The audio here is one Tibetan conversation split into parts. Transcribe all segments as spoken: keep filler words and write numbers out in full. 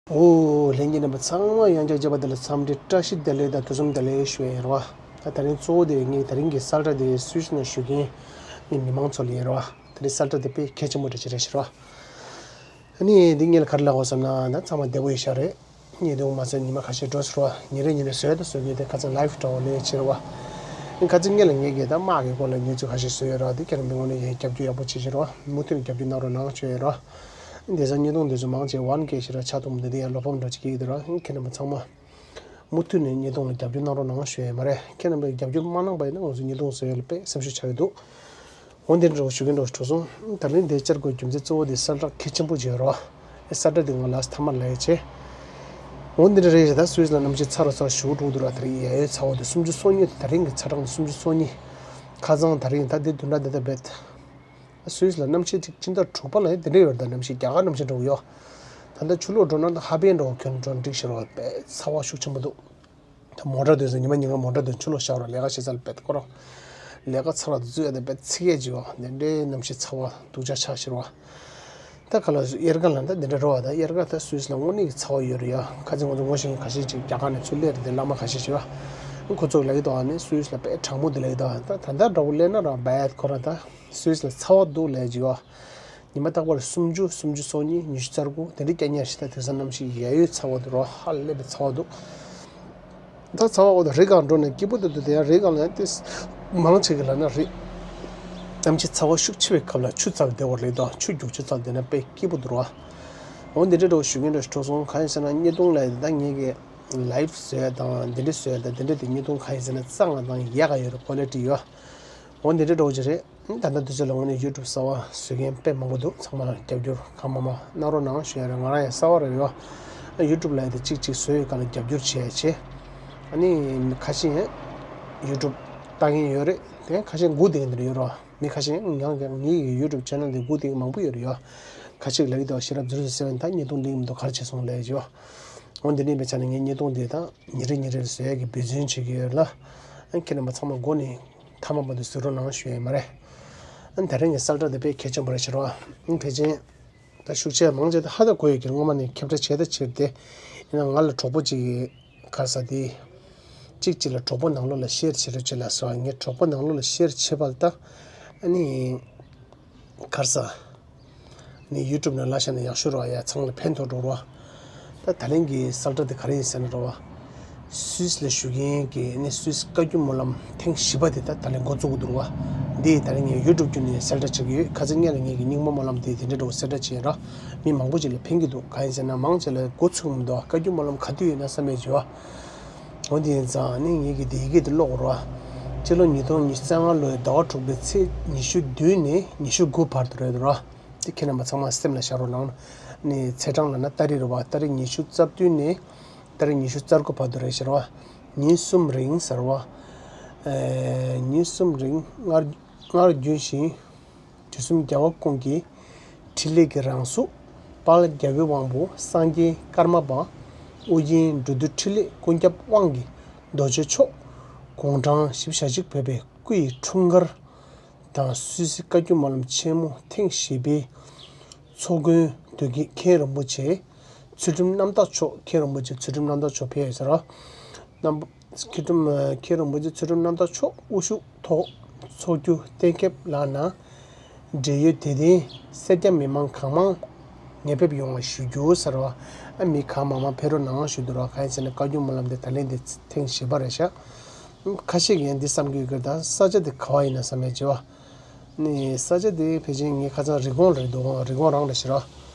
ཨོ། ལྷན་རྒྱས་རྣམ་པ་ཚང་མ་ཡང་བསྐྱར་མཇལ་བ་དེ་ལ་འཚམས་འདྲི་བཀྲ་ཤིས་བདེ་ལེགས་དང་ཐུགས་བསམ་བདེ་ལེགས་ཞུ་ཡ་ཡིན་རོ། ད་ད་རིང་གཙོ་བོ་དེ་ངས་ད་རིང་གི་གསལ་བསྒྲགས་དེ་སུད་སི་ནང་བཞུགས་མཁན་ངའི་མི་མང་ཚོ་ལ་ཡིན་རོ། ད་རིང་གསལ་བསྒྲགས་དེ་དཔེ་གལ་ཆེན་པོ་འདྲ་ཅིག་རེད་ཤག་རོ། ཨ་ནི་འདི་ངས་ལ་ག་རེ་ལབ་དགོས་བསམ་ན། ད་ཚང་མ་བདེ་པོ་ཡིན་ཤག་རེད། ཉིས་སྟོང་མ་ཚད་ཉི་མ་ཁ་ཤས་འགྲོ་ཟེར་བ། ཉིན་རེ་ཉིན་རེ་བཟོས་དང་བཟོ་གི་དེ་ཁ་སང་ལའིབ་འདྲ་བོ་ལས་བྱེད་རོ། ཁ་སང་ངས་ལ་ངས་ཀྱི་ད་དམག་གི་སྐོར་ལ་གནས་ཚུལ་ཁ་ཤས་བཟོས་ཡོད་རོ། དེ་ཁྱེད་རང་མི་ངོ་ནས་ཡང་རྒྱབ་སྐྱོར་ཡག་པོ་བྱེད་ཤེས་རོ། མུ་མཐུད་ནས་རྒྱབ་སྐྱོར་གནང་རོགས་གནང་ཞུ་ཡོད་རོ། དེང་སང་བརྙན་ཐུང་འདི་ཚོ་མང་ཆེ་ཝན་ཀེ་ཞིག་ར་ཆགས་འདུག་འདི་དེ་ཡང་བློ་ཕམ་འདྲ་ཅིག་སྐྱེ་གི་འདུག་ར། ཁྱེད་རྣམ་པ་ཚང་མ་མུ་མཐུད་ནས་བརྙན་ཐུང་ལ་རྒྱབ་སྐྱོར་གནང་རོགས་གནང་ཞུ་ཡོད་མ་རེད། ཁྱེད་རྣམ་པས་རྒྱབ་སྐྱོར་མ་གནང་པ་ཡིན་ན་ང་ཚོ་བརྙན་ཐུང་བཟོ་ཡ་ལ་དཔེ་སེམས་ཤུགས་ཆག་གི་འདུག་འོ་འདི་འདྲ་བོ་ཞུ་གི་འགྲོ་ཞུ་སོང་། ད་ལན་དེ་བཅར་དགོས་རྒྱུ་མཚན་གཙོ་བོ་དེ་གསལ་བསྒྲགས་གལ་ཆེན་པོ་བརྗོད་རོགས། གསལ་བསྒྲགས་དེ་ང་ལ་མཐའ་མ་ལ་ཡ་བྱས། འོ་འདི་འདྲ་རེད། ད་སུད་སི་ལ་གནམ་གཤིས་ཚ་རུ་ཚ་རུ་ཞུ་འགྲོ་འདུག་ར། དེ་རིང་ཡ་ཡོད་ཚ་བོ་དེ་སུམ་ཅུ་སོ་གཉིས། ད་རིང་གི་ཚ་གྲང་སུམ་ཅུ་སོ་གཉིས། ཁ་སང་ད་རིང་ད་དེ་བདུན་ཕྲག་འདི་ལྟ་བུ་རེད། སུད་སི་ལ་གནམ་གཤིས་ཅིག་ཕྱི་ཟླ་དྲུག་པ་ལ་དེ་འདྲ་ཡོད་རེད། ད་གནམ་གཤིས་རྒྱ་གར་གནམ་གཤིས་འདྲ་བོ་ཡོད། ད་ལྟ་ཆུ་ལོག་འགྲོ་ན་ད་ཧ་པན་འདྲ་བོ་གྱོན་འགྲོ་འགྲིག་ཤེས་རོགས། དཔེ་ཚ་བ་ཤུགས་ཆེན་པོ་འདུག་ད་མོ་ཊ་དེ་ཚོ་ཉི་མ་ཉིན་གང་མོ་ཊ་དེ་ཆུ་ལོག་བཞག་རོགས། ལས་ཀ་བྱེད་ས་ལ་དཔེ་ཁོ་རང་ལས་ཀ་ཚ་རག་དུ་བཙུགས་ཡ་དེ་དཔེ་ཚིག་ཡས་ཅིག་ཡོད། དེ་འདྲའི་གནམ་གཤིས་ཚ་བ་སྡུག་ཅག་ཆགས་ཤེས་རོགས། ད་ག་ལ་དབྱར་ཁ་ལ་ད་འདི་འདྲ་རོ། ད་དབྱར་ཁ་ད་སུད་སི་ལ་དངོས་གནས་ཀྱི་ཚ་བ་ཡོད་རེད་ཡ། ཁ་ཚིག་ང་ཚོ་ངོ་ཤེས་མཁན་ཁ་ཤས་ཅིག་རྒྱ་གར་ནས་ཚུར་སླེབས་རེད། དེ་བླ་མ་ཁ་ཤས་ཤིག་ཡོད། ཁོ་ཚོ་ལབ་ཀྱི་འདུག་ཨ་ནི་སུད་སི་ལ་དཔེ་གྲང་མོ་འདུག་ལབ་ཀྱི་འདུག་ད་ད་ལྟ་འདྲ་བོ་སླེབས་ན་རང་བད་ཁོ་རང་ད་སུད་སི་ལ་ཚ་བ་འདུག་ལབ་ཀྱི་ཡོད། ཉི་མ་རྟག་པར་སུམ་ཅུ། སུམ་ཅུ་སོ་གཉིས། ཉི་ཤུ་རྩ་དགུ། དེ་འདྲའི་སྐྱ་ཉར་ཞིག་ད་དེང་སང་གནམ་གཤིས་ཡ་ཡོད་ཚ་བ་འདུག་རོ། ཧ་ལས་པའི་ཚ་བ་འདུག་ད་ཚ་བ་འོ་ད་རི་སྒང་འགྲོ་ནས་སྐྱིད་པོ་འདུག་འདུག་དེ་ཡང་རི་སྒང་ལ་ཏིས་མང་ཆེ་གི་ལབ་ན་རི་གནམ་གཤིས་ཚ་བ་ཤུགས་ཆེ་བའི་སྐབས་ལ་ཆུ་རྩ་ལ་བསྡད་པ་རེད་དོ། ཆུ་རྒྱུག་ཆུ་རྩ་ལ་བསྡད་ན་དཔེ་སྐྱིད་པོ་འདུག་རོ། འོ་འདི་འདྲའི་འདྲ་བོ་ཞུ་མཁན་འདྲ་ཞིག་འགྲོ་སོང་། གང་ཡིན་ཟེར་ན་བརྙན་ཐུང་ལ་ད་ངེད་ཀྱི་ལའིབ་བཟོས་ཡ་དང་འདི་འདྲ་བཟོས་ཡ་དང་འདི་འདྲ་དེ་བརྙན་ཐུང་གང་ཡིན་ཟེར་ན་རྩ་ང་དང་ཡག་ག་ཡོད་རེད། ཀོ་ལི་ཊི་ཡོད། འོ་འདི་འདྲའི་འདྲ་བོ་ཅིག་རེད། ད་ལྟ་དུས་ཚོད་ལ་དངོས་གནས་ཡུ་ཊུབ་གསར་པ་བཟོ་མཁན་དཔེ་མང་པོ་འདུག་ཚང་མ་ལ་རྒྱབ་སྐྱོར་གང་མང་མང་གནང་རོགས་གནང་ཞུ་ཡ་རེད། ང་རང་ཡང་གསར་པ་རེད་ཡོད། ཡུ་ཊུབ་ལ་ཡ་དེ་གཅིག་གཅིག་བཟོ་ཡོད་ག་ལ་རྒྱབ་སྐྱོར་བྱེད་ཡ་བྱེད། ཨ་ནི་ཁ་ཤས་ཡུ་ཊུབ་ལྟ་མཁན་ཡོད་རེད། དེ་ཁ་ཤས་སྒུག་བསྡད་མཁན་དེ་འདྲ་ཡོད་རེད། མི་ཁ་ཤས་ཡང་ངའི་གི་ཡུ་ཊུབ་ཆེ་ནལ་དེ་སྒུག་བསྡད་མཁན་མང་པོ་ཡོད་རེད་ཡོད། ཁ་ཤས་ལབ་ཀྱི་འདུག་ཤེས་རབ་ཛི་རོ་སེ་བེན་ད་བརྙན་ཐུང་ལེན་མི་འདུག་ག་རེ་བྱས་སོང་ལབ་ཡོད། འོ་འདི་འདྲ་ཡིན་པའི་ཆ་ནས་ངས་བརྙན་ཐུང་འདི་དང་ཉིན་རེ་ཉིན་རེ་བཟོ་ཡ་གི་འབད་བརྩོན་བྱེད་ཀྱི་ཡོད་ལ། ཨ་ཁྱེད་རྣམ་པ་ཚང་མ་མགོ་ནས་མཐའ་མ་བར་དུ་གཟིགས་རོགས་གནང་ཞུ་ཡ་ཡིན་མ་རེད། ཨ་ད་རིང་གི་གསལ་བསྒྲགས་འདི་དཔེ་གལ་ཆེན་པོ་རེད་ཤག་རོ། ཨ་ཕལ་ཆེར་ད་ཤུགས་ཆེ་མང་ཆེ་ད་ཧ་ད་གོ་ཡོད་ཀྱི། སྔོན་མ་ནས་ཁྱབ་བསྒྲགས་བྱས་ད་བྱས་ཏེ། ཡིན་ན་ང་ལ་གྲོགས་པོ་གཅིག་གིས་ག་རེ་ཟེར་དེ། གཅིག་གཅིག་ལ་གྲོགས་པོ་ནང་ལོགས་ལ་ཤེར་བྱེད་རོགས་བྱེད་ལབ་སོང་། ངས་གྲོགས་པོ་ནང་ལོགས་ལ་ཤེར་བྱེད་པ་ལ་ད་ཨ་ནི་ག་རེ་ཟེར། ནི་ཡུ་ཊུབ་ནང་ལ་བཞག་ན་ཡག་ཤོས་རེད་བ། ཡ་ཚང་ལ་ཕན་ཐོགས་འགྲོ་རེད་བ། ད་ད་ལན་གྱི་གསལ་བསྒྲགས་དེ་ག་རེ་ཡིན་ཟེར་ན་རེད་བ། སུད་སི་ལ་བཞུགས་མཁན་གྱི་ནི་སུད་སི་བཀའ་བརྒྱུད་སྨོན་ལམ་ཐེངས་བཞི་པ་དེ་ད་ད་ལན་འགོ་བཙུགས་ཀྱི་འདུག་རེད་བ། འདི་ད་ལན་ངས་ཡུ་ཊུབ་བརྒྱུད་ནས་གསལ་བསྒྲགས་བྱེད་ཀྱི་ཡོད། ཁ་སང་ངས་ལ་ངེད་ཀྱི་རྙིང་མ་སྨོན་ལམ་དེ་དེ་འདྲ་འདྲ་བོ་གསལ་བསྒྲགས་བྱས་ཡིན་ར། མི་མང་པོ་ཅིག་ལ་ཕན་གྱི་འདུག་གང་ཡིན་ཟེར་ན་མང་ཆེ་ལ་འགོ་ཚུགས་མི་འདུག་བཀའ་བརྒྱུད་སྨོན་ལམ་ག་དུས་ཡིན་ན་བསམ་ཡས་བྱེད་བ། འོ་དེ་ཡིན་ཙང་ནི་ངེད་ཀྱི་དེ་ཡི་གེ་དེ་ཀློག་དགོས་རེད་བ། སྤྱི་ལོ་ཉིས་སྟོང་ཉི་ཤུ་རྩ་ལྔ་ལོའི་ཟླ་བ་དྲུག་པའི་ཚེས་ཉི་ཤུ་བདུན་ནས་ཉི་ཤུ་དགུ་བར་དུ་རེད་འདུག་ར། དེ་ཁྱེད་རྣམ་པ་ཚང་མ་སེམས་ལ་བཞག་རོགས་གནང་། ནི་ཚེས་གྲངས་ལབ་ན་ཏ་རིག་རེད་བ། ཏ་རིག་ཉི་ཤུ་རྩ་བདུན་ནས་ཏ་རིག་ཉི་ཤུ་རྩ་དགུ་བར་དུ་རེད་ཤག་ར་བ། ཉིན་གསུམ་རིང་ཟེར་བ། ཨེ། ཉིན་གསུམ་རིང་སྔར་སྔར་རྒྱུན་བཞིན། དུས་གསུམ་རྒྱལ་བ་ཀུན་གྱི་ཕྲིན་ལས་ཀྱི་རང་གཟུགས། དཔལ་རྒྱལ་བའི་དབང་པོ་སངས་རྒྱས་ཀརྨ་པ། ཨོ་རྒྱན་འགྲོ་འདུལ་ཕྲིན་ལས་ཀུན་ཁྱབ་དབང་གི་རྡོ་རྗེ་མཆོག་དགུང་གྲངས་བཞི་བཅུ་ཞེ་གཅིག་བོད་པའི་སྐུ་ཡི་འཁྲུངས་སྐར་དང་། སུད་སི་བཀའ་བརྒྱུད་སྨོན་ལམ་ཆེན་མོ་ཐེངས་བཞི་པའི་ཚོགས་མགོན་དོན་གྱི་མཁན་རིན་པོ་ཆེ་ཚུལ་ཁྲིམས་རྣམ་དག་མཆོག་མཁན་རིན་པོ་ཆེ་ཚུལ་ཁྲིམས་རྣམ་དག་མཆོག་ཕེབས་ཡོད་ཟེར་རོ། རྣམ་པ། མཁན་ཁྲིམས་མཁན་རིན་པོ་ཆེ་ཚུལ་ཁྲིམས་རྣམ་དག་མཆོག་དབུ་བཞུགས་ཐོག་ཚོགས་རྒྱུ་གཏན་འཁེལ་ལགས་ན། འབྲེལ་ཡོད་དད་ལྡན་སེར་སྐྱ་མི་མང་གང་མང་ངེས་ཕེབས་ཡོང་བ་ཞུ་རྒྱུ་ཟེར་བ། ཨ་མི་གང་མང་མང་ཕེབས་རོགས་གནང་ཞུ་འདུག་ར། གང་ཡིན་ཟེར་ན་བཀའ་བརྒྱུད་སྨོན་ལམ་དེ་ད་ལན་དེ་ཐེངས་བཞི་པ་རེད་ཤག་ཁ་ཤས་ཀྱིས་ཡང་འདི་བསམ་གྱི་ཡོད་ཀྱི་རེད། ད་ས་ཆ་དེ་ག་བ་ཡིན་ན་བསམ་ཡས་བྱེད་བ། ནི་ས་ཆ་དེ་ཕལ་ཆེར་ངས་ཁ་སང་རི་ཀོན་རེད་འདུག་རི་ཀོན་རང་རེད་ཤག་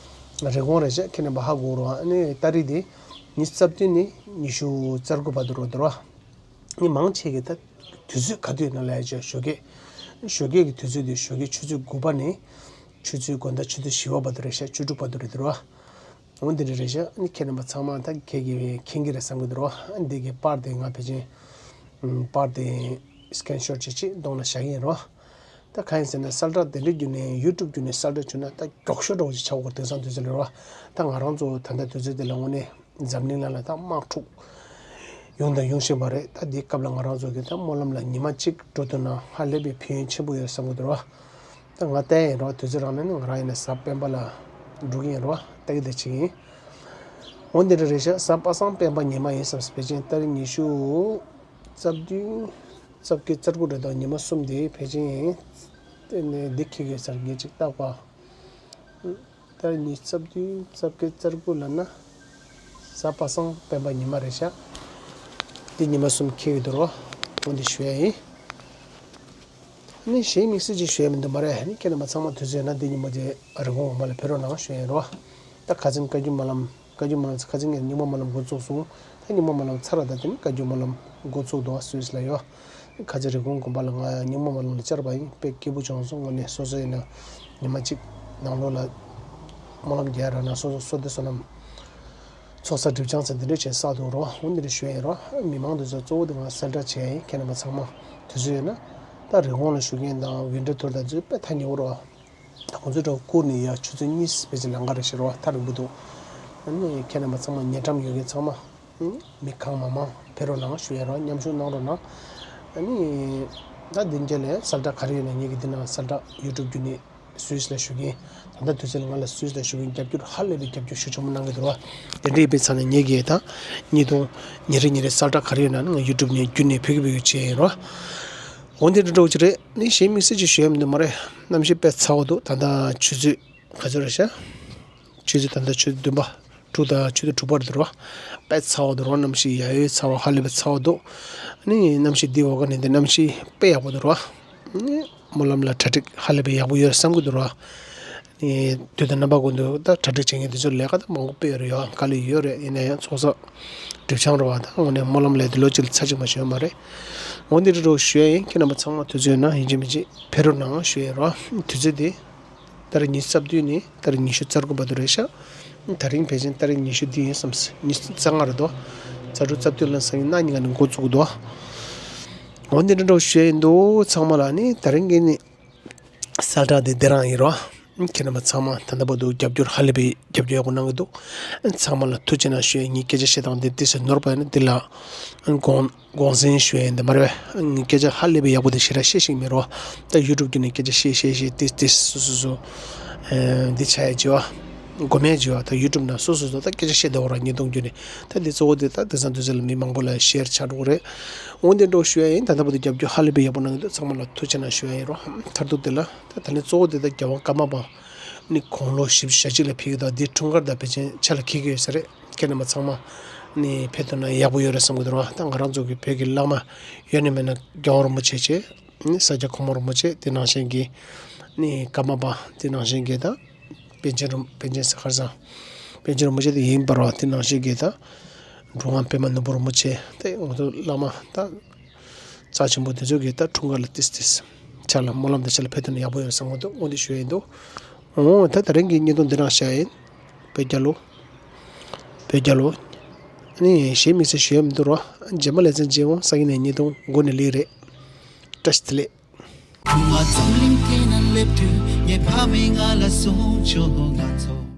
ར། རི་ཀོན་རེད་ཤག་ཁྱེད་རྣམ་པ་ཧ་གོ་རོགས། ཨ་ནི་ཏ་རིག་དེ་ཉི་ཤུ་རྩ་བདུན་ནས་ཉི་ཤུ་རྩ་དགུ་བར་དུ་རེད་འདུག་ར། ནི་མང་ཆེ་གི་ད་དུས་ཚོད་ག་དུས་ཡིན་ན་ལབ་ཡ་ཅིག་ཞོགས་ཀས། ཞོགས་ཀས་ཀྱི་དུས་ཚོད་དེ་ཞོགས་ཀས་ཆུ་ཚོད་དགུ་པ་ནས་ཆུ་ཚོད་དགོང་དག་ཆུ་ཚོད་བཞི་པ་བར་དུ་རེད་ཤག་བཅུ་དྲུག་བར་དུ་རེད་འདུག་ར། འོ་འདི་འདྲ་རེད་ཤག་ཨ་ནི་ཁྱེད་རྣམ་པ་ཚང་མ་ད་ཁྱེད་ཀྱིས་མཁྱེན་གྱི་རེད་བསམ་གྱི་འདུག་རོ། ཨ་འདི་གི་པར་དེ་ང་ཕལ་ཆེར་པར་དེ་སི་ཀེན་ཤོཊ་བྱེད་ཅིག་གཏོང་ན་བཞག་གི་ཡིན་རོ། ད་གང་ཡིན་ཟེར་ན་གསལ་བསྒྲགས་དེ་འདྲ་བརྒྱུད་ནས་ཡུ་ཊུབ་བརྒྱུད་ནས་གསལ་བསྒྲགས་བྱུང་ན་ད་མགྱོགས་ཤོས་འདྲ་བོ་ཞིག་ཆགས་དགོས་དེང་སང་དུས་ཚོད་ལ་རོ། ད་ང་རང་ཚོ་ད་ལྟ་དུས་ཚོད་དེ་ལ་དངོས་གནས་འཛམ་གླིང་ནང་ལ་ད་དམག་འཁྲུག་ཡོང་དང་ཡོང་བཞིན་པ་རེད། ད་འདིའི་སྐབས་ལ་ང་རང་ཚོ་གི་ད་སྨོན་ལམ་ལ་ཉི་མ་གཅིག་འགྲོ་ཐུབ་ན་ཧ་ལས་པའི་ཕན་ཡོན་ཆེན་པོ་ཡོད་བསམ་གྱི་འདུག་རོ། ད་ང་བལྟས་ཡིན་རོ། དུས་ཚོད་རག་ན་ནི་ང་རང་ཡིན་ན་གཟའ་སྤེན་པ་ལ་འགྲོ་གི་ཡིན་རོ། ལྟ་གི་བསྡད་ཅིག་ཡིན། འོ་འདི་འདྲ་རེད་ཤག། གཟའ་པ་སངས་སྤེན་པ་ཉི་མ་ཡིན་བསམ། ཕལ་ཆེར་ཏ་རིག་ཉི་ཤུ་རྩ་བདུན། རྩ་བརྒྱད། རྩ་དགུ་རེད་དོ། ཉི་མ་གསུམ་དེ་ཕལ་ཆེར་ཡིན། དེ་ནས་འདི་ཁྱེད་ཀྱིས་ཚར་གྱི་ཅིག་བརྟག་པ། ཏ་རིག་ཉི་ཤུ་རྩ་བདུན། རྩ་བརྒྱད། རྩ་དགུ་ལབ་ན། གཟའ་པ་སངས་སྤེན་པ་ཉི་མ་རེད་ཤག། འདི་ཉི་མ་གསུམ་འཁེལ་གྱི་འདུག་རོ། འོ་འདི་ཞུ་ཡ་ཡིན། ནི་གཞན་དམིགས་བསལ་ཅིག་ཞུ་ཡ་མི་འདུག་མ་རེད། ནི་ཁྱེད་རྣམ་པ་ཚང་མ་དུས་ཚོད་ཡོད་ན་འདི་ཉིན་མོ་དེ་རི་གོང་འོག་མ་ལ་ཕེབས་རོགས་གནང་ཞུ་ཡ་ཡིན་རོ། ད་ཁ་སང་བཀའ་བརྒྱུད་སྨོན་ལམ། བཀའ་བརྒྱུད་སྨོན་ལམ། ཁ་སང་ངས་རྙིང་མ་སྨོན་ལམ་འགོ་བཙུགས་སོང་། ད་རྙིང་མ་སྨོན་ལམ་ཚར་བ་དང་དེ་ནི་བཀའ་བརྒྱུད་སྨོན་ལམ་འགོ་བཙུགས་འདུག་བ། སུད་སི་ལ་ཡོད། ཁ་སང་རི་གོང་དགོན་པ་ལ་ང་རྙིང་མ་སྨོན་ལམ་ལ་བཅར་བ་ཡིན། དཔེ་སྐྱིད་པོ་བྱུང་སོང་། དངོས་གནས་སོ་སོ་ཡིན་ན་ཉི་མ་གཅིག་ནང་ལོགས་ལ་སྨོན་ལམ་རྒྱག་ར་ན་སོ་སོ་བསོད་བདེ་བསོད་ནམས་ཚོགས་བསགས་སྒྲིབ་སྦྱང་ཟེར་འདི་འདྲ་བྱས་བསགས་འདུག་རོ། འོ་འདི་འདྲ་ཞུ་ཡ་ཡིན་རོ། མི་མང་འདི་ཚོ་གཙོ་བོ་དེ་ང་གསལ་བསྒྲགས་བྱས་ཡིན། ཁྱེད་རྣམ་པ་ཚང་མ་དུས་ཚོད་ཡོད་ན་ད་རི་གོང་ལ་བཞུགས་མཁན་དང་ཝིན་ཌར་ཊུར་དང་ཚོས་དཔེ་ཐག་ཉེ་བོ་རོ། ད་ཁོང་ཚོའི་འགྲོ་བསྐུར་ནས་ཡ་ཆུ་ཚོད་གཉིས་ཕལ་ཆེར་ལམ་ཁ་རེད་ཤག་རོ། ཐག་རིང་པོ་འདུག། ཨ་ནི་ཁྱེད་རྣམ་པ་ཚང་མ་ཉེ་འགྲམ་ཡོད་མཁན་ཚང་མ་མི་གང་མང་མང་ཕེབས་རོགས་གནང་ཞུ་ཡ་རོ། མཉམ་ཞུགས་གནང་རོགས་གནང་། ཨ་ནི་ད་འདི་འཇལ་ལས་གསལ་བསྒྲགས་ག་རེ་ཡོད་ན་ངེད་ཀྱི་འདི་ན་གསལ་བསྒྲགས་ཡུ་ཊུབ་བརྒྱུད་ནས་སུད་སི་ལ་བཞུགས་མཁན། ད་ལྟ་དུས་ཚོད་ལ་ང་ལ་སུད་སི་ལ་བཞུགས་མཁན་རྒྱབ་སྐྱོར་ཧ་ལས་པའི་རྒྱབ་སྐྱོར་ཤུགས་ཆེན་པོ་གནང་གི་འདུག་རོ། དེ་འདྲ་ཡིན་པའི་ཚ་ནས་ངེད་ཀྱིས་ད་ཉིས་སྟོང་ཉེར་ཉེར་གསལ་བསྒྲགས་ག་རེ་ཡོད་ན་ང་ཡུ་ཊུབ་ནས་བརྒྱུད་ནས་ཕེབས་ཀྱི་ཕེབས་ཀྱི་ཡོད་ཅེས་ཡིན་རོ། འོ་འདི་འདྲ་འདྲ་བོ་ཅིག་རེད། ནི་གཞན་དམིགས་བསལ་ཅིག་ཞུ་ཡ་མི་འདུག་མ་རེད། གནམ་གཤིས་དཔེ་ཚ་བོ་འདུག། ད་ལྟ་ཆུ་ཚོད་ག་ཚོད་རེད་ཤག། ཆུ་ཚོད་ད་ལྟ་ཆུ་ཚོད་བདུན་པ། དྲུག་དང་ཆུ་ཚོད་དྲུག་པ་རེད་འདུག་རོ། དཔེ་ཚ་བོ་འདུག་རོ། གནམ་གཤིས་ཡ་ཡོད་ཚ་བོ་ཧ་ལས་པའི་ཚ་བོ་འདུག། ནི་གནམ་གཤིས་འདི་འོག་ག་ནས་འདི་གནམ་གཤིས་དཔེ་ཡག་པོ་འདུག་རོ། ནི་སྨོན་ལམ་ལ་གྲ་སྒྲིག་ཧ་ལས་པའི་ཡག་པོ་ཡོད་བསམ་གྱི་འདུག་རོ། ནི་དུས་དང་རྣམ་པ་ཀུན་ཏུ་ད་གྲ་སྒྲིག་བྱེད་མཁན་དེ་ཚོ་ལས་ཀ་ད་མང་པོ་སྤེལ་ཡོད་རེད། ཡོད་དཀའ་ལས་ཡོད་རེད། ཡིན་ན་ཡང་ཚོགས་བསགས་སྒྲིབ་སྦྱང་རེད་བ། ད་དངོས་གནས་སྨོན་ལམ་ལས་དེ་ལོ་གཅིག་ལ་ཚར་གཅིག་མ་ཞུས་མ་རེད། འོ་འདི་འདྲ་རོ་ཞུ་ཡ་ཡིན། ཁྱེད་རྣམ་པ་ཚང་མ་དུས་ཚོད་ཡོད་ན་ཡིན་གཅིག་མིན་གཅིག་ཕེབས་རོགས་གནང་ཞུ་ཡ་རོ། དུས་ཚོད་དེ་ཏ་རིག་ཉི་ཤུ་རྩ་བདུན་ནས་ཏ་རིག་ཉི་ཤུ་རྩ་དགུ་བར་དུ་རེད་ཤག། དེ་རིང་ཕལ་ཆེར་ཏ་རིག་ཉི་ཤུ་འདི་ཡིན་བསམ། ཉི་ཤུ་རྩ་ལྔ་རེད་དོ། རྩ་དྲུག་རྩ་བདུན་ལ་སང་ཉིན་གནངས་ཉིན་ག་ནས་འགོ་བཙུགས་འདུག། འོ་འདི་འདྲ་འདྲ་བོ་ཞུ་ཡ་ཡིན་འདུག། ཚང་མ་ལ་ནི་དེ་རིང་གི་ནི་གསལ་བསྒྲགས་འདི་འདི་རང་ཡིན་རོ། ཁྱེད་རྣམ་པ་ཚང་མ་ད་ལྟ་བར་དུ་རྒྱབ་སྐྱོར་ཧ་ལས་པའི་རྒྱབ་སྐྱོར་ཡག་པོ་གནང་གི་འདུག། ཚང་མ་ལ་ཐུགས་རྗེ་གནང་ཞུ་ཡ་ཡིན། ངའི་སྐད་ཆ་བཤད་སྟངས་འདི་ཏོག་ཙམ་ནོར་བ་ཡིན་ན་འདི་ལ་དགོངས་དགོངས་སེལ་ཞུ་ཡ་ཡིན། འདི་མ་རེད་པས། ངས་སྐད་ཆ་ཧ་ལས་པའི་ཡག་པོ་དེ་ཞེ་དྲག་བཤད་ཤེས་ཀྱི་མེད་རོ། ད་ཡུ་ཊུབ་བརྒྱུད་ནས་སྐད་ཆ་བཤད་བཤད་བཤད་ཏིས་ཏིས་སུ་སུ་སུ། ཨེ། འདི་བྱ་ཡ་བྱེད་བ། མགོ་མེད་བྱེད་བ། ད་ཡུ་ཊུབ་ནང་སུ་སུ་སུ་ད་སྐད་ཆ་བཤད་བསྡད་པ་ར་ཉིས་སྟོང་བརྒྱུད་ནས། ད་འདི་གཙོ་བོ་དེ་ད་དེང་སང་དུས་ཚོད་ལ་མི་མང་པོ་ལ་ཤེར་ཆགས་འགྲོ་གི་རེད། འོན་ཏེ་འགྲོ་ཞུ་ཡ་ཡིན། ད་ལྟ་བར་དུ་རྒྱབ་སྐྱོར་ཧ་ལས་པའི་ཡག་པོ་གནང་གི་འདུག། ཚང་མ་ལ་ཐུགས་རྗེ་གནང་ཞུ་ཡ་ཡིན་རོ། མཐར་ཐུག་དེ་ལ་ད་ད་ནི་གཙོ་བོ་དེ་ད་རྒྱལ་དབང་ཀརྨ་པ་ནི་དགུང་ལོ་བཞི་བཅུ་ཞེ་གཅིག་ལ་ཕེབས་ཀྱི་འདུག། འདི་འཁྲུངས་སྐར་དང་ཕལ་ཆེར་ཆ་ལ་འཁེལ་གྱི་ཡོད་ས་རེད། ཁྱེད་རྣམ་པ་ཚང་མ་ནི་ཕེབས་ཐུབ་ན་ཡག་པོ་ཡོད་རེད་བསམ་གྱི་འདུག་ར། ད་ང་རང་ཚོ་གི་བོད་ཀྱི་བླ་མ་ཡོད་ན་མེད་ན་རྒྱལ་དབང་རིན་པོ་ཆེ་བྱས། ནི་ས་སྐྱ་གོང་མ་རིན་པོ་ཆེ། དེ་ནང་བཞིན་གྱི་ནི་ཀརྨ་པ། དེ་ནང་བཞིན་གྱི་ད་པཎ་ཆེན་རིན་པཎ་ཆེན་ཟེར་ག་རེ་ཟེར། པཎ་ཆེན་རིན་པོ་ཆེ་དེ་ཡིན་པ་ར། དེ་ནང་བཞིན་གྱི་ད་འབྲུག་དབང་པདྨ་ནོར་བུ་རིན་པོ་ཆེ། དེ་ང་ཚོ་བླ་མ་ད་རྩ་ཆེན་པོ་དེ་ཚོ་གི་ད་འཁྲུངས་སྐར་ལ་ཏིས་ཏིས་ཆ་ལ་སྨོན་ལམ་དང་ཆ་ལ་ཕེབས་ཐུབ་ན་ཡག་པོ་ཡོད་བསམ་གྱི་འདུག། འོ་འདི་ཞུ་ཡ་ཡིན་འདུག། འོ་ད་དེ་རིང་གི་བརྙན་ཐུང་འདི་རང་བཞག་ཡིན། བོད་རྒྱལ་ལོ། བོད་རྒྱལ་ལོ། ཨ་ནི་གཞན་དམིགས་བསལ་ཞུ་ཡ་མི་འདུག་རོ། རྗེས་མ་ལེ་ཚན་རྗེས་འོང་སང་ཉིན་ནས་བརྙན་ཐུང་འགོ་ནས་ལེགས་རེད། བཀྲ་ཤིས་བདེ་ལེགས། ང་འཛམ་གླིང་སྟེང་ན་སླེབས་དུས་ངའི་ཕ་མས་ང་ལ་གསུངས་བྱུང་། ང་ཚོ་